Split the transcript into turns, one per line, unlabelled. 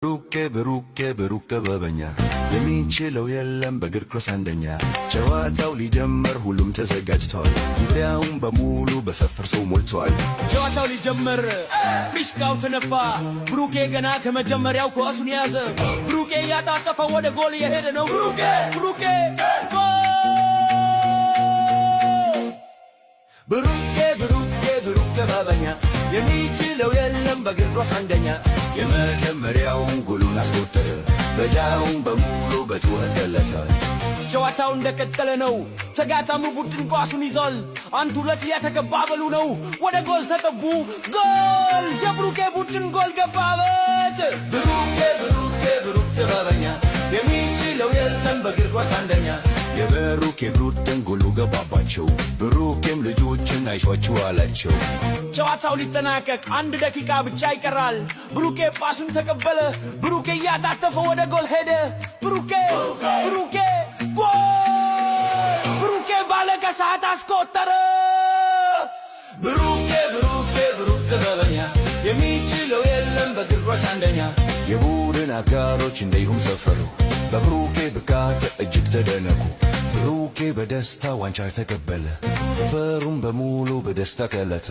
ብሩኬ ብሩኬ ብሩክ ጥበበኛ፣ የሚችለው የለም በእግር ኳስ አንደኛ። ጨዋታው ሊጀመር ሁሉም ተዘጋጅቷል። ዙሪያውን በሙሉ በሰፈር ሰው ሞልቷል።
ጨዋታው ሊጀመር ፊሽካው ተነፋ። ብሩኬ ገና ከመጀመሪያው ኳሱን ያዘ። ብሩኬ እያጣጠፈ ወደ ጎል እየሄደ ነው። ብሩኬ ብሩኬ ጎል!
ብሩኬ ብሩኬ ብሩክ ጥበበኛ፣ የሚችለው የለም በእግር ኳስ አንደኛ። የመጀመሪያውን ጎሉን አስቆጠረ። በጃውን በሙሉ በጩኸት ገለጠ።
ጨዋታው እንደቀጠለ ነው። ተጋጣሚ ቡድን ኳሱን ይዟል። አንድ ሁለት እየተቀባበሉ ነው። ወደ ጎል ተጠቡ። ጎል! የብሩኬ ቡድን ጎል ገባበት።
ብሩኬ ብሩኬ ብሩክ ጥበበኛ፣ የሚችለው የለም በእግር ኳስ አንደኛ። የብሩኬ ቡድን ጎሉ ገባባቸው። ብሩኬም ልጆችን አይዟችሁ አላቸው።
ጨዋታው ሊጠናቀቅ 1 ደቂቃ ብቻ ይቀራል። ብሩኬ ፓሱን ተቀበለ። ብሩኬ እያጣጠፈ ወደ ጎል ሄደ። ብሩኬ ብሩኬ ጎል! ብሩኬ ባለቀ ሰዓት አስቆጠረ።
ብሩኬ ብሩኬ ብሩክ ጥበበኛ፣ የሚችለው የለም በእግር ኳስ አንደኛ። የቡድን አጋሮች እንዲሁም ሰፈሩ በብሩኬ ብቃት እጅግ ተደነቁ። ብሩኬ በደስታ ዋንጫ ተቀበለ። ሰፈሩን በሙሉ በደስታ ቀለጠ።